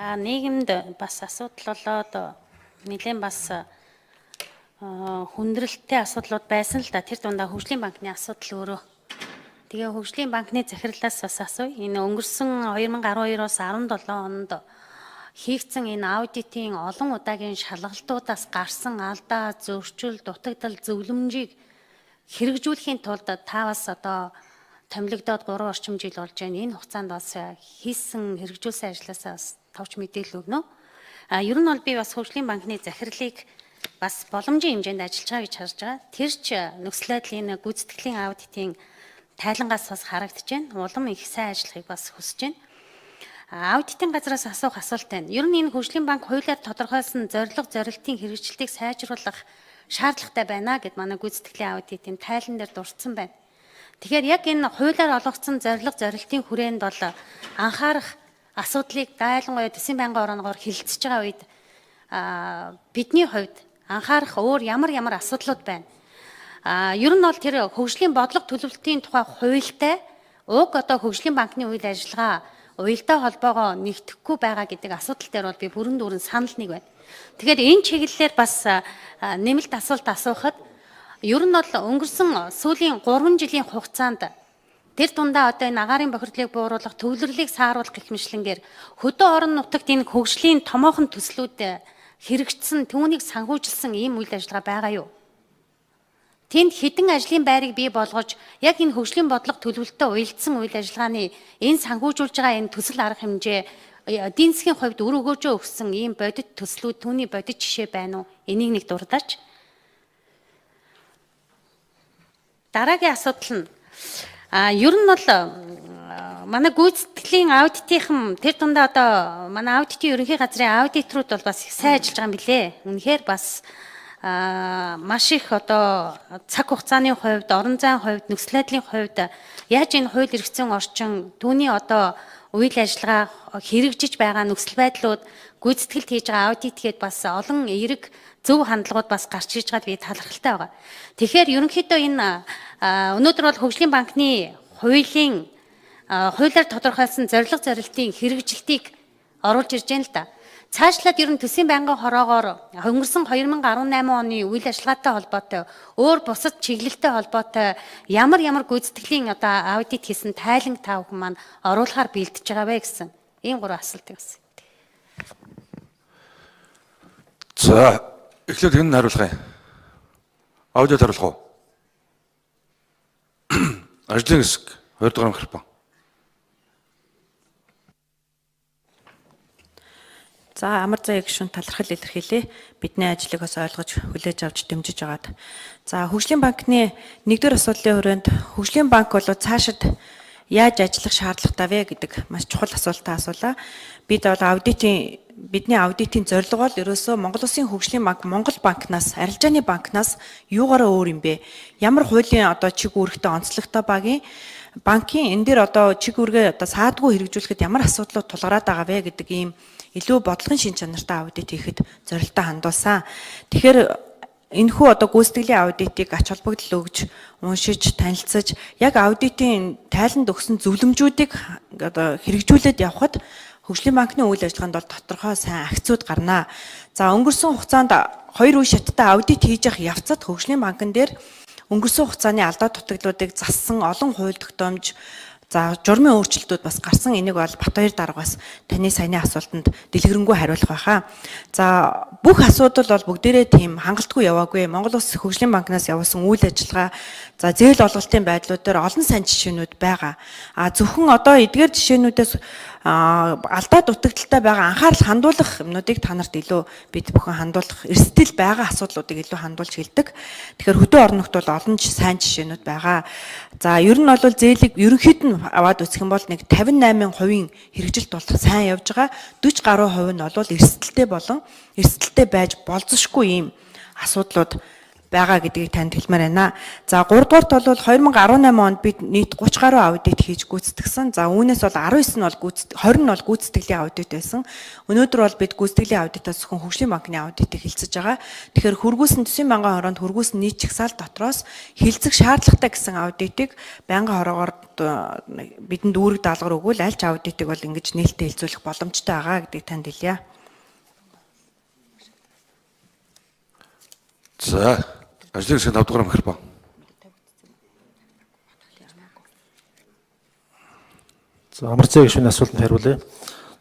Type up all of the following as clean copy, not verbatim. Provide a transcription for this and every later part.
За, нийгэмд бас асуудал болоод нэлээд бас хүндрэлтэй асуудлууд байсан л да. Тэр дундаа хөгжлийн банкны асуудал өөрөө. Тэгээ хөгжлийн банкны захирлаас бас асууя. Энэ өнгөрсөн 2012-оос 17 онд хийгдсэн энэ аудитын олон удаагийн шалгалтуудаас гарсан алдаа, зөрчил, дутагдал, зөвлөмжийг хэрэгжүүлэхийн тулд та бас одоо томилогдоод 3 орчим жил болж байна. Энэ хугацаанд бас хийсэн хэрэгжүүлсэн ажлаасаа бас товч мэдээлэл өгнө. А ер нь бол би бас хөгжлийн банкны захирлыг бас боломжийн хэмжээнд ажиллаж байгаа гэж харж байгаа. Тэр ч нөхцөл байдлын гүйцэтгэлийн аудитын тайлангаас бас харагдаж байна. Улам их сайн ажиллахыг бас хүсэж байна. Аудитын газраас асуух асуулт байна. Ер нь энэ хөгжлийн банк хуулиар тодорхойлсон зорилго зорилтын хэрэгжилтийг сайжруулах шаардлагатай байна гэд манай гүйцэтгэлийн аудитын тайлан дээр дурдсан байна. Тэгэхээр яг энэ хуулиар олгогдсон зорилго зорилтын хүрээнд бол анхаарах асуудлыг дайлангуяа төсвийн байнгын оронгоор хилцэж байгаа үед бидний хувьд анхаарах өөр ямар ямар асуудлууд байна. Ер нь бол тэр хөгжлийн бодлого төлөвлөлтийн тухай хуультай уг одоо хөгжлийн банкны үйл ажиллагаа уялдаа холбоогоо нэгтгэхгүй байгаа гэдэг асуудал дээр бол би бүрэн дүүрэн санал нэг байна. Тэгэхээр энэ чиглэлээр бас нэмэлт асуулт асуухад ер нь бол өнгөрсөн сүүлийн 3 жилийн хугацаанд тэр дундаа одоо энэ агаарын бохирдлыг бууруулах, төвлөрлийг сааруулах гэх мэтлэнгээр хөдөө орон нутагт энэ хөгжлийн томоохон төслүүд хэрэгжсэн, түүнийг санхүүжилсэн ийм үйл ажиллагаа байгаа юу? Тэнд хэдэн ажлын байрыг бий болгож яг энэ хөгжлийн бодлого төлөвлөлтөд уялдсан үйл ажиллагааны энэ санхүүжүүлж байгаа энэ төсөл арга хэмжээ эдийн засгийн хувьд үр өгөөжөө өгсөн ийм бодит төслүүд, түүний бодит жишээ байна уу? Энийг нэг дурдаач. Дараагийн асуудал нь ер нь бол манай гүйцэтгэлийн аудитынхан тэр дундаа одоо манай аудитын ерөнхий газрын аудиторууд бол бас их сайн ажиллаж байгаа юм билээ. Үнэхээр бас маш их одоо цаг хугацааны хувьд, орон зайн хувьд, нөхцөл байдлын хувьд яаж энэ хууль эрх зүйн орчин, түүний одоо үйл ажиллагаа хэрэгжиж байгаа нөхцөл байдлууд гүйцэтгэлд хийж байгаа аудит гээд бас олон эерэг зөв хандлагууд бас гарч иж байгаад би талархалтай байгаа. Тэгэхээр ерөнхийдөө энэ өнөөдөр бол хөгжлийн банкны хуулийн хуулиар тодорхойлсон зорилго зорилтын хэрэгжилтийг оруулж ирж байна л да. Цаашлаад ер нь төсвийн байнгын хороогоор өнгөрсөн 2018 оны үйл ажиллагаатай холбоотой өөр бусад чиглэлтэй холбоотой ямар ямар гүйцэтгэлийн одоо аудит хийсэн тайланг та бүхэн маань оруулахаар бэлдэж байгаа вэ гэсэн ийм гурван асуултыг бас. За, эхлээд хэн хариулах юм? Аудит хариулах уу? Ажлын хэсэг 2 дугаар микрофон. За, амар заяа гишүүн талархал илэрхийлье. Бидний ажлыг бас ойлгож хүлээж авч дэмжиж байгаад. За, хөгжлийн банкны нэгдүгээр асуудлын хүрээнд хөгжлийн банк бол цаашид яаж ажиллах шаардлагатай вэ гэдэг маш чухал асуултаа асуулаа. Бид бол аудитын бидний аудитын зорилго бол ерөөсөө Монгол Улсын хөгжлийн банк Монгол банкнаас, арилжааны банкнаас юугаараа өөр юм бэ? Ямар хуулийн одоо чиг үүрэгтэй онцлогтой багийн банкын энэ дээр одоо чиг үүргээ одоо саадгүй хэрэгжүүлэхэд ямар асуудлууд тулгараад байгаа вэ гэдэг ийм илүү бодлогын шин чанартай аудит хийхэд зорилттой хандуулсан. Тэгэхээр энэхүү одоо гүйцэтгэлийн аудитыг ач холбогдол өгж, уншиж, танилцаж, яг аудитын тайланд өгсөн зөвлөмжүүдийг одоо хэрэгжүүлээд явхад хөгжлийн банкны үйл ажиллагаанд бол тодорхой сайн акцууд гарнаа. За, өнгөрсөн хугацаанд хоёр үе шаттай аудит хийж явах явцад хөгжлийн банкн дээр өнгөрсөн хугацааны алдаа дутагдлуудыг зассан олон хууль тогтоомж, за журмын өөрчлөлтүүд бас гарсан. Энийг бол Батбаяр даргаас таны саяны асуултанд дэлгэрэнгүй хариулах байхаа. За, бүх асуудал бол бүгдээрээ тийм хангалтгүй яваагүй. Монгол Улс хөгжлийн банкнаас явуулсан үйл ажиллагаа, за зээл олголтын байдлууд дээр олон сайн жишээнүүд байгаа. А зөвхөн одоо эдгээр жишээнүүдээс алдаа дутагдaltaй байгаа анхаарал хандуулах юмнуудыг та нарт илүү бид бүхэн хандуулах эрсдэл байгаа асуудлуудыг илүү хандуулж хэлдэг. Тэгэхээр хөдөө орон нутгад бол олон сайн жишээнүүд байгаа. За, ер нь бол зээлийг ерөнхийд нь аваад үзэх юм бол нэг 58% хэрэгжилт бол сайн явж байгаа. 40 гаруй хувь нь бол эрсдэлтэй болон эрсдэлтэй байж болзошгүй ийм асуудлууд байгаа гэдгийг танд хэлмээр байна. За 3 дугаарт бол 2018 онд бид нийт 30 гаруй аудит хийж гүйцэтгэсэн. За үүнээс бол 19 нь бол 20 нь бол гүйцэтгэлийн аудит байсан. Өнөөдөр бол бид гүйцэтгэлийн аудитаас зөвхөн хөгжлийн банкны аудитыг хэлцэж байгаа. Тэгэхээр хөргүүлсэн төсвийн банкны хороонд хөргүүлсэн нийт жагсаал дотроос хэлцэх шаардлагатай гэсэн аудитыг байнгын хороогоор бидэнд үүрэг даалгавар өгвөл аль ч аудитыг бол ингэж нээлттэй хэлцүүлэх боломжтой байгаа гэдгийг танд хэлье. За, ажлын хэсгийн 5 дугаар микрофон. За, амар зай гишүүний асуултанд хариулъя.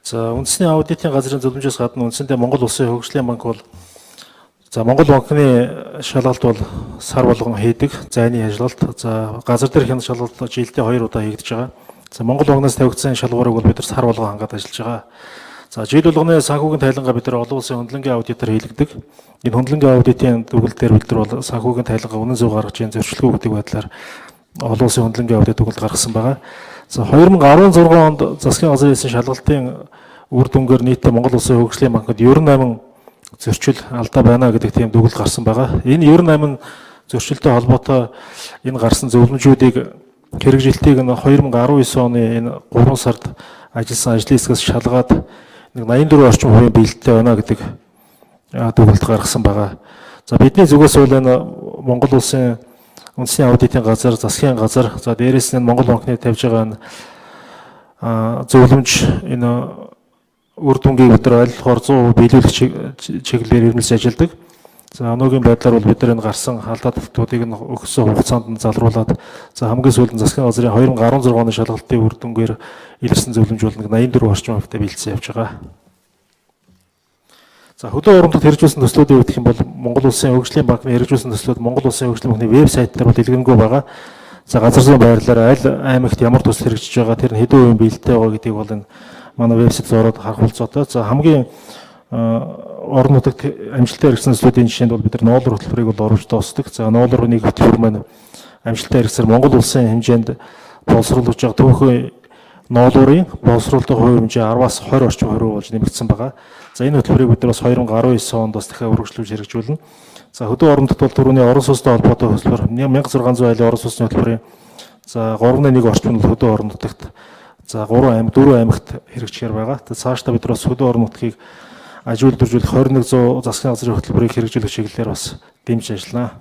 За, үндэсний аудитын газрын зөвлөмжөөс гадна үндсэндээ Монгол Улсын Хөгжлийн банк бол за Монгол банкны шалгалт бол сар болгон хийдэг зайны ажиллалт. За, газар дээр хянах шалгалт жилдээ 2 удаа хийгдэж байгаа. За, Монгол банкнаас тавигдсан шалгуурыг бол бид нар сар болгон хангаад ажиллаж байгаа. За, жил болгоны санхүүгийн тайлангаа бид нар олон улсын хөндлөнгийн аудитор хийлгэдэг. Энэ хөндлөнгийн аудитын дүгнэлт дээр бид нар бол санхүүгийн тайлангаа үнэн зөв гаргаж ийн зөрчилгүй гэдэг байдлаар олон улсын хөндлөнгийн аудит дүгнэлт гаргасан байгаа. За, 2016 онд засгийн газрын хийсэн шалгалтын үр дүнгээр нийтдээ Монгол Улсын Хөгжлийн банкнд 98 зөрчил алдаа байна гэдэг тийм дүгнэлт гарсан байгаа. Энэ 98 зөрчилтэй холбоотой энэ гарсан зөвлөмжүүдийг хэрэгжилтийг нь 2019 оны энэ 3 сард ажилласан ажлын хэсгээс шалгаад нэг 84 орчим хувийн биелэлтэй байна гэдэг дүгнэлт гаргасан байгаа. За, бидний зүгээс бол энэ Монгол Улсын үндэсний аудитын газар, засгийн газар, за дээрэс нь Монгол банкны тавьж байгаа энэ зөвлөмж энэ үр дүнгийг бид нар аль болохоор 100% биелүүлэх чиглэлээр ирмэлж ажилладаг. За, өнөөгийн байдлаар бол бид нар энэ гарсан алдаа татвуудыг нь өгсөн хугацаанд нь залруулад, за хамгийн сүүлд нь засгийн газрын 2016 оны шалгалтын үр дүнгээр илэрсэн зөвлөмж бол нэг 84 орчим хувьтай биелсэн явж байгаа. За, хөдөө оромтод хэрэгжүүлсэн төслүүдийн үед гэх юм бол Монгол Улсын Хөгжлийн банкны хэрэгжүүлсэн төслүүд Монгол Улсын Хөгжлийн банкны вебсайт дээр бол дэлгэрэнгүй байгаа. За, газар зүйн байрлалаар аль аймагт ямар төсөл хэрэгжиж байгаа, тэр нь хэдэн хувийн биелэлтэй байгаа гэдгийг бол энэ манай вебсайт ороод харах болцоотой. За, хамгийн орон нутагт амжилттай хэрэгжсэн төслүүдийн жишээнд бол бид нар ноолор хөтөлбөрийг бол оруулж дуусдаг. За, ноолор нэг хөтөлбөр маань амжилттай хэрэгсээр Монгол улсын хэмжээнд боловсруулж байгаа түүхэн ноолуурын боловсруулалтын хувь хэмжээ 10-аас 20 орчим хувь болж нэмэгдсэн байгаа. За, энэ хөтөлбөрийг бид нар бас 2019 онд бас дахиад үргэлжлүүлж хэрэгжүүлнэ. За, хөдөө орон нутагт бол түрүүний орон сууцтай холбоотой хөтөлбөр 1600 айлын орон сууцны хөтөлбөрийн за 3.1 орчим нь хөдөө орон нутагт за 3 аймаг 4 аймагт хэрэгжихээр байгаа. Тэгээ цаашдаа бид нар бас хөдөө орон нутгийг аж үйлдвэрлэх 2100 засгийн газрын хөтөлбөрийг хэрэгжүүлэх чиглэлээр бас дэмжиж ажиллана.